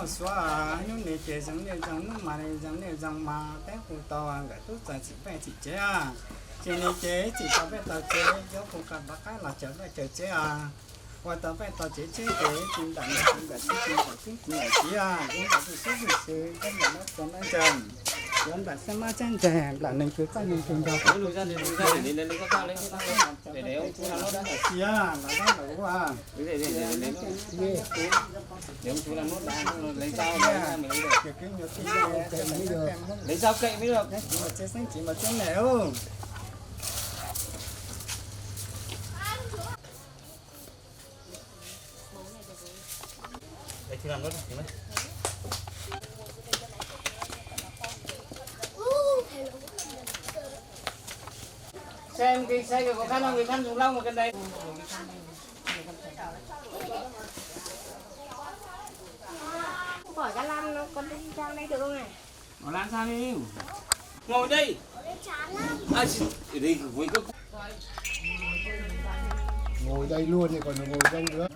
Ntsuab, hnub no ces zoo niaj zoo, hnub mas zoo niaj zoo mas peb hu tau nkawm tub txawm txim pej txim tsev. Ces nws ces txim tau pej tau tsev, yuav hu kom pov qaib los caw pej caw tsev os. Ua tau pej tau tsev tsev ces tsis ntawm nws tsis ntawm tub tsis ntawm tub tsis ntawm txiv, yuav ntawm tub tub tub tub, yuav ntawm nab txua nab ntseeg, yuav ntawm xab mab txab ntseeg, nplam neeg txwv txaj neeg txwv nrog txiv los dab los ua. Txiv mas txiv niam. Ngồi đây. Ngồi đây luôn đi, còn ngồi đây nữa.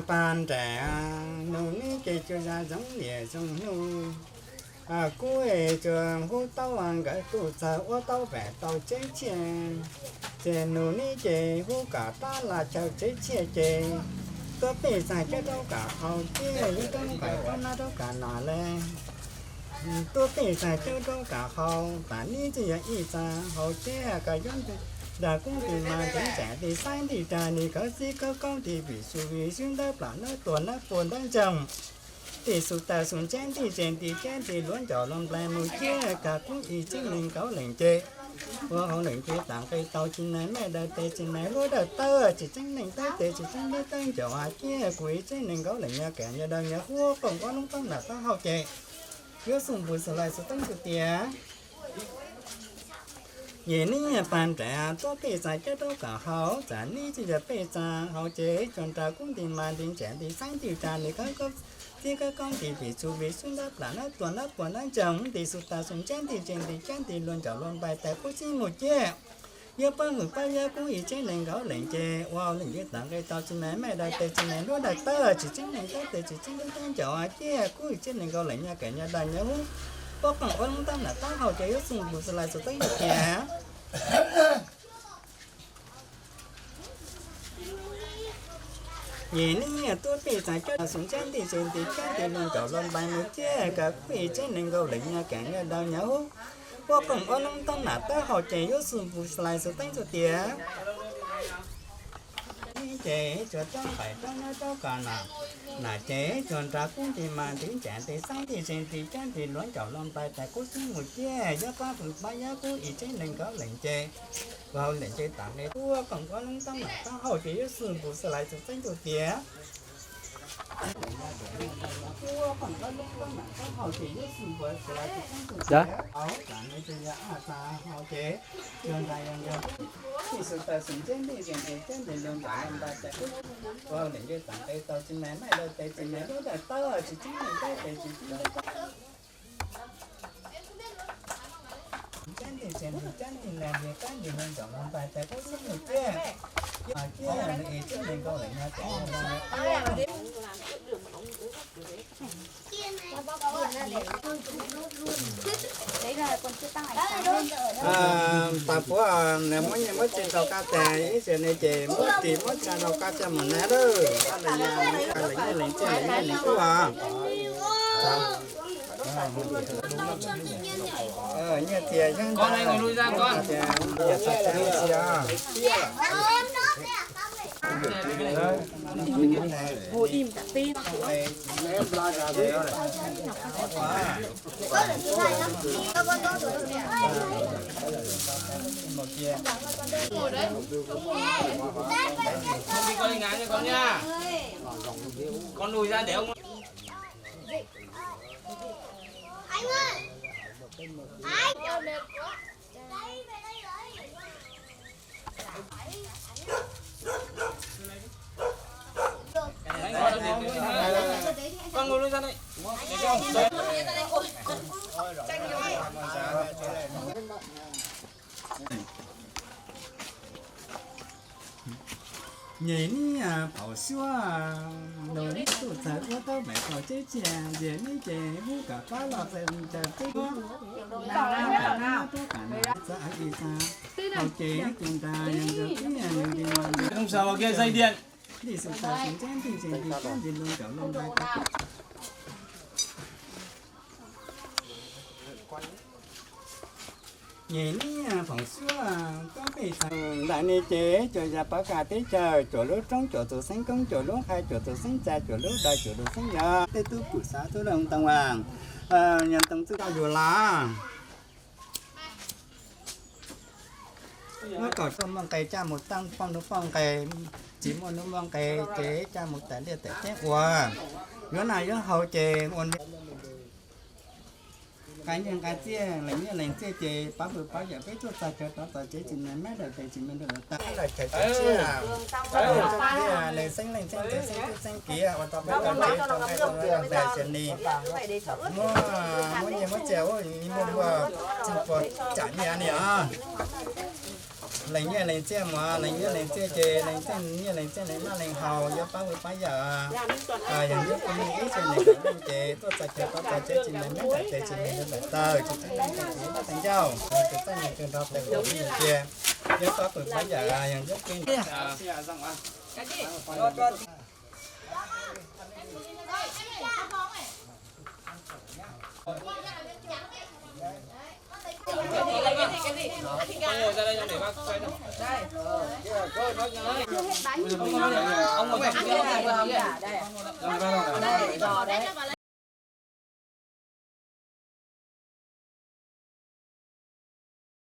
Paj nraim, nus neb ces tsuas yog zoo niaj zoo hnub. Kuv tsuas hu tau nkawd tus txawg ua tau pem tau tsev txiaj, ces nus neb ces hu kom rov los caw tsev txiaj ces tuaj pej xeem coj rau kom haus thiab yuav rau kom rau nab rau kom nom le. Tuaj pej xeem coj rau kom haus, tam neb txawm yog ib txwm haus thiab kom yuav nrog kub nti mas ntiv tsam ntiv xaib ntiv rag nws kawv txib kawv koob ntiv vim xu vim xwb ntab plam nab tuag nab puag ntab ntsoog. Ntiv xu taw xu ntsab ntiv tsev ntiv cab ntiv luav ncaus luav nplai mus thiab kom kub ib tseeb neeg nkaus leej ces ua haus leej ces tam nqe tau tsis nais mej daws tes tsis nais hluab daws tawb tsis tseeb neeg tawb tes tsis tseeb hluab tawb ncaus hais tias kuv ib tseeb neeg nkaus leej nyob kam nyob daws nyob huab qoom ua loob toob nram taub hau ces yuav xu npus xu lais xu teeb xu tias Yim neb paj nraim tuaj pej xeem coj rau kom haus, txawm neb tsis yog pej xeem haus ces tsuas nrog kub nti mas ntiv tsam ntiv xaib ntiv rag nws kawv koob txib kawv koob ntiv vim xu vim xwb ntab plam nab tuag nab puag ntab ntsoog ntiv xu taw xu ntsab ntiv tsev ntiv cab ntiv luav ncaus luav nplai tas kub txib mus thiab yuav pab hwm pab yab kub ib tseeb neeg nkaus leej ces ua haus leej ces tam nqe tau tsis nais mej daws tes tsis nais hluab daws tawb tsis tseeb neeg tawb tes tsis tseeb hluab tawb ncaus hais tias kub ib tseeb neeg nkaus leej nyob kam nyob daws nyob huab pob qoom ua loob toob nram taub hau ces yuav xu npus xu lais xu teeb xu tias Yim neb tuaj pej xeem coj xu ntsab ntiv tsev ntiv cab ntiv luav ncaus luav nplai mus thiab kom kub ib tseeb neeg nkaus leej nyob kam nyob daws nyob huab pob qoom ua loob toob nram taub hau ces yuav xu npus xu lais xu teeb xu tias Neb ces tsuas rov nqaim rov nyob rov kom nom, nom ces tsuas nrog kub nti mas ntiv tsam ntiv xaib ntiv tsev ntiv cab ntiv luav ncaus luav nplai tas kub txib mus thiab yuav pab hwm pab yab kub ib tseeb neeg nkaus leej ces ua haus leej ces tam nqe pob qoom ua loob toob nram taub hau ces yuav xu npus xu lais xu teeb xu tias Tas puav, muab nyiaj muab txiag rau koj tag ib zaug ne ces muab ris muab txiag rau koj coj mus na lawm. Koj lees nyiaj lees txiag lees nyiaj lees kub os. Nyiaj txiag xyab ntawv, tias yam txog txiag txiag. Nyem neb phaum suab, nug neb tuaj txawg ua tau mam tau tseeb txiag, ntxias neb ces muab kom pab los txawg caws tseeb muab. Txawv ib txawv, hauv ces ib tug nrag yog ntawd tib yam nws li no. Lij xwm tas xwm ntseeb ntig ntseeg tig kab ntsis loo ncaum loo ntais. Nyem neb phaum suab, tob pej xeem ntawm ne ces cov yas pov kas teb chaws, cuam lub roob cuam tus xeeb koob, cuam lub nqaij cuam tus xeeb tsa, cuam lub dais cuam tus xeeb yos, tej tub pum xav tub laj ntoo as, yog ntoo txwj coj yus los. Muab kom txoj muaj nqe coj mus tau, poj hnub poj nqe, tsis muaj hnub muaj nqe ces coj mus tas liaj tas teb ua, yuav noj yuav haus ces ua nqe nyiaj nqe txiaj, lees nyiaj lees txiaj ces pab pw pab yawm peb tuaj txog chaw tod txog tsev tsis me mab daws tes tsis me daws taw, daws chaw tsis txiaj, lees xeeb lees txeej txeeb tub txeeb kiv ua tau peb tau tsev tau nqaij tau nqaij tau nqaij tau nqaij tsev ni. Muab, muab nyiaj muab txiaj ua muaj muaj txog puas tsam nyiaj ni os. Lees nyiaj lees txiaj mas lees nyiaj lees txiaj ces lees txeej nyiaj lees txeej lees noj lees haus, yuav pab pw pab yawm, yog nyob ib txhia neeg tau ces tuaj txog chaw tod txog tsev tsis me mab daws tes tsis me daws taw, tsis txeeb leej txeej kiv txeej ncauj, tus txaj nyiaj tus nrog tes ua cia, yuav pab pw pab yawm yog nyob ib txhia.